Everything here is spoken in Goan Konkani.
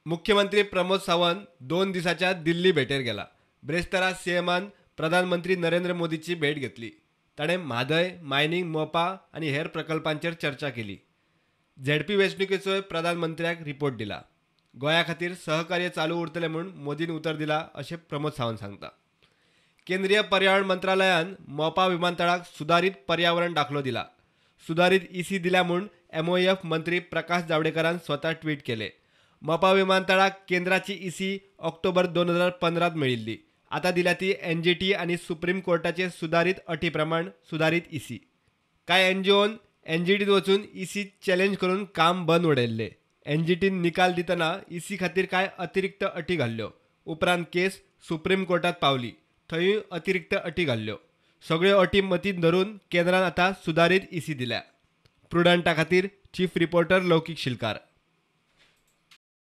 मुख्यमंत्री प्रमोद सावंत 2 दिसाच्या दिल्ली भेटेर गेला. ब्रेस्तारा सीएमान प्रधानमंत्री नरेंद्र मोदीची भेट घेतली. ताणें म्हादय, मायनिंग, मोपा आनी हेर प्रकल्पांचेर चर्चा केली. झेडपी वेंचणुकेचोय प्रधानमंत्र्याक रिपोर्ट दिला. गोंया खातीर सहकार्य चालू उरतलें म्हूण मोदीन उतर दिला अशें प्रमोद सावंत सांगता. केंद्रीय पर्यावरण मंत्रालयान मोपा विमानतळाक सुदारीत पर्यावरण दाखलो दिला. सुदारीत ईसी दिल्या म्हूण एमओएफ मंत्री प्रकाश जावडेकरान स्वता ट्वीट केले. मोपा विमानतळाक केंद्राची ईसी ऑक्टोबर 2015 मेळिल्ली. आतां दिल्या ती एनजीटी आनी सुप्रीम कोर्टाचे सुदारीत अटी प्रमाण सुदारीत ईसी. कांय एनजीओन एनजीटीत वचून ईसी चॅलेंज करून काम बंद उडयल्ले. एनजीटीन निकाल दितना ईसी खातीर कांय अतिरिक्त अटी घाल्ल्यो. उपरांत केस सुप्रीम कोर्टात पावली, थंयूय अतिरिक्त अटी घाल्ल्यो. सगळ्यो अटी मतींत धरून केंद्रान आतां सुदारीत ईसी दिल्या. प्रुडंटा खातीर चीफ रिपोर्टर लौकीक शिलकार.